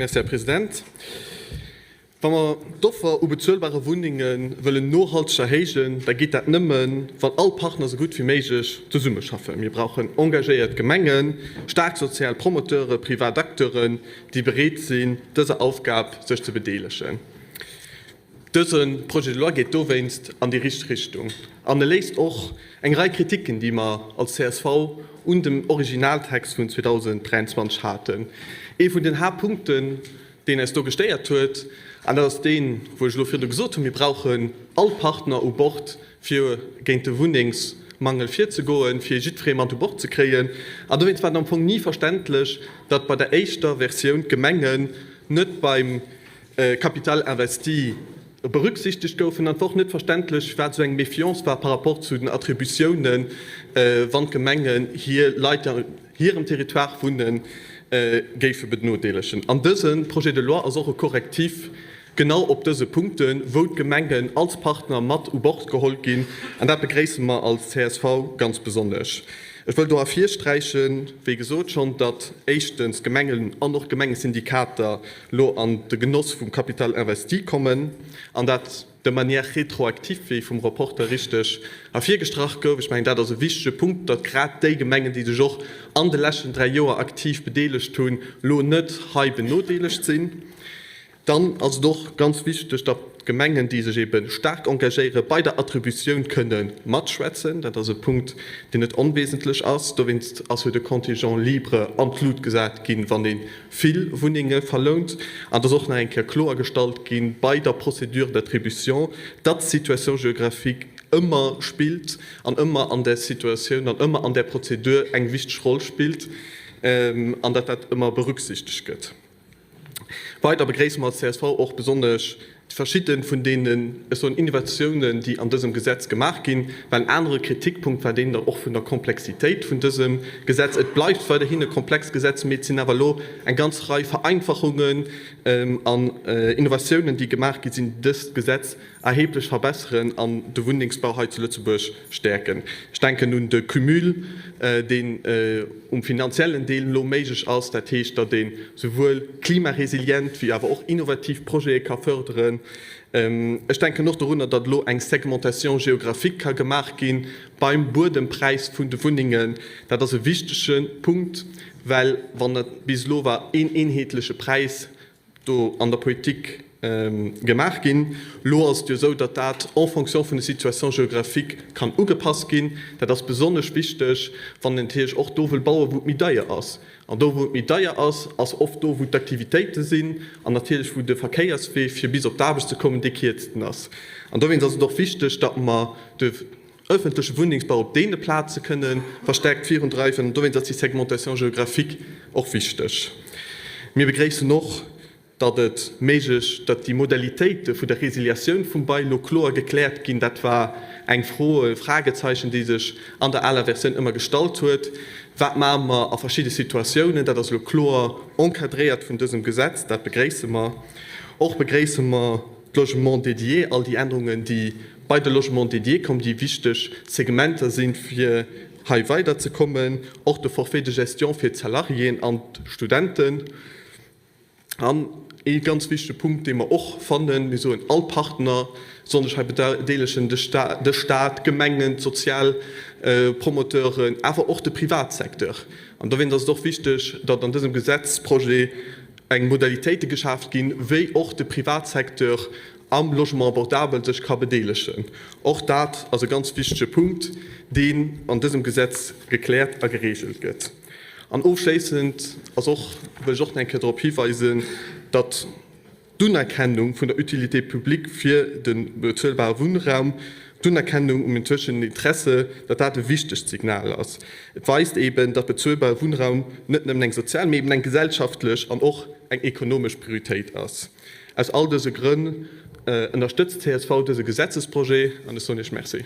Merci, Här President. Wa mer d'Offer u bezuelbare Wunnenge wëllen nohalteg erhéijen, da geet dat nëmmen, wann all Partner esou gutt wéi méiglech zesummeschaffen. Mir brauchen engagéiert Gemengen, staark sozial Promoteure, privat Acteuren, déi bereet sinn, dëser Aufgab sech ze bedeelegen. Dëse Projet de loi geet dowéinst an déi richteg Richtung an e léist och eng Rei Kritiken, déi mer als csv un dem Originaltext vun 2023 haten. Ee vun den Haaptpunkten, deen eis do gestéiert huet, an dat ass deen, wou ech elo virdu gesot hunn, Mir brauchen all Partner u Bord, fir géint de Wunnengsmangel virzegoen, fir jiddweree mat u Bord ze kréien. An dowéinst war et am Fong ni verständlech, datt bei der éischter Versioun d'Gemengen net beim Capital investi berücksichtegt goufen an et war och net verständlech, firwat esou eng Méfiance war par rapport zu den Attributiounen, wann d'Gemengen hir Leit, déi an hirem Territoire wunnen, géife benodeelegen. An dëse Projet de loi ass och e Correctif genau op dëse Punkten, wou d'Gemengen als Partner mat u Bord geholl ginn, an dat begréisse mer als csv ganz besonnesch. Ech wëll do ervirsträichen, wéi gesot schonn, datt éischtens d'Gemengen an och d'Gemengesyndikater lo an de Genoss vum Capital investi kommen, an dat de manière rétroactive, wéi vum Rapporteur richteg ervirgestrach gouf. Ech mengen, dat ass e wichtege Punkt, datt grad déi Gemengen, déi sech och an de leschten 3 Joer aktiv bedeelegt hunn, lo net hei benodeelegt sinn. Dann ass et och ganz wichteg, datt d'Gemengen, déi sech ebe staark engagéieren, bei der Attributioun kënne matschwätzen. Dat ass e Punkt, deen net onwesentlech ass. Dowéinst ass jo de Contingent libre an d'Lut gesat ginn, wann ee vill Wunnenge verlount. An et ass och nach eng Kéier kloergestallt ginn bei der Procédure d'attribution, datt d'Situation géographique ëmmer spillt an ëmmer an där Situatioun an ëmmer an där Prozedur eng wichteg Roll spillt an datt dat ëmmer berücksichtegt gëtt. Weider begréisse mer als csv och besonnesch verschidde vun deenen, ech soen, Innovatiounen, déi an dësem Gesetz gemaach ginn, well en anere Kritikpunkt war deen och vun der Komplexitéit vun dësem Gesetz. Et bleift weiderhin e komplext Gesetz, mee et sinn awer elo eng ganz Rei Vereinfachungen an Innovatiounen, déi gemaach gi sinn, déi dëst Gesetz erheblech verbesseren an de Wunnengsbau hei zu Lëtzebuerg stäerken. Ech denken un de Cumul, deen um finanziellen Deel elo méiglech ass, dat heescht, datt ee souwuel klimaresilient wéi awer och innovativ Projete ka fërderen. Ech denken och dorunner, datt elo eng Segmentation géographique ka gemaach gi beim Buedempräis vun de Wunnengen. Dat ass e wichtege Punkt, well wann et bis elo war een eenheetleche Präis do an der Politik gemaach ginn. Elo ass et jo esou, datt dat en fonction vun de Situations géographiques kann ugepasst ginn. Dat ass besonnesch wichteg, wann een natierlech och do wëll bauen, wou et méi deier ass. An do, wou et méi deier ass, ass oft do, wou d'Aktivitéite sinn an natierlech wou de Verkéierswee, fir bis op d'Aarbecht ze kommen, dee kierzten ass. An dowéinst ass et och wichteg, datt mer de ëffentleche Wunnengsbau op deene Plaze kënne verstärkt virundreiwen. An dowéinst ass déi Segmentation géographique och wichteg. Mir begréissen och, datt et méiglech, datt déi Modalitéite vun der Résiliatioun vum Bail elo kloer gekläert ginn. Dat war eng Fro, e Fragezeichen, déi sech an der aler Versioun ëmmer gestallt huet, Wat maache mer a verschidde Situatiounen? Dat ass elo kloer encadréiert vun dësem Gesetz. Dat begréisse mer. Och begréisse mer d'Logements dédiés, all déi Ännerungen, déi bei de Logements dédiés kommen, déi wichteg Segmenter sinn, fir hei weiderzekommen, och de Forfait de gestion fir d'Salariéen an d'Studenten. An ee ganz wichtege Punkt, dee mer och fannen, mir soen, all Partner soll sech hei bedeelegen, de Stat, d'Gemengen, d'sozial Promoteuren, awer och de Privatsecteur. An dowéinst ass et och wichteg, datt an dësem Gesetzprojet eng Modalitéite geschaaft ginn, wéi och de Privatsecteur am Logement abordable sech ka bedeelegen. Och dat ass e ganz wichtege Punkt, deen an dësem Gesetz gekläert a geregelt gëtt. An ofschléissend ass och, wëll ech och nach eng Kéier drop hiweisen, datt d'Unerkennung vun der Utilité publique fir de bezuelbare Wunnraum, d'Unerkennung um ëffentlechen Interesse, datt dat e wichtegt Signal ass. Et weist eeben, datt bezuelbare Wunnraum net nëmmen eng sozial, mee eben eng gesellschaftlech an och eng ekonomesch Prioritéit ass. Aus all dëse Grënn ënnerstëtzt csv dëse Gesetzesprojet an ech soen Iech Merci.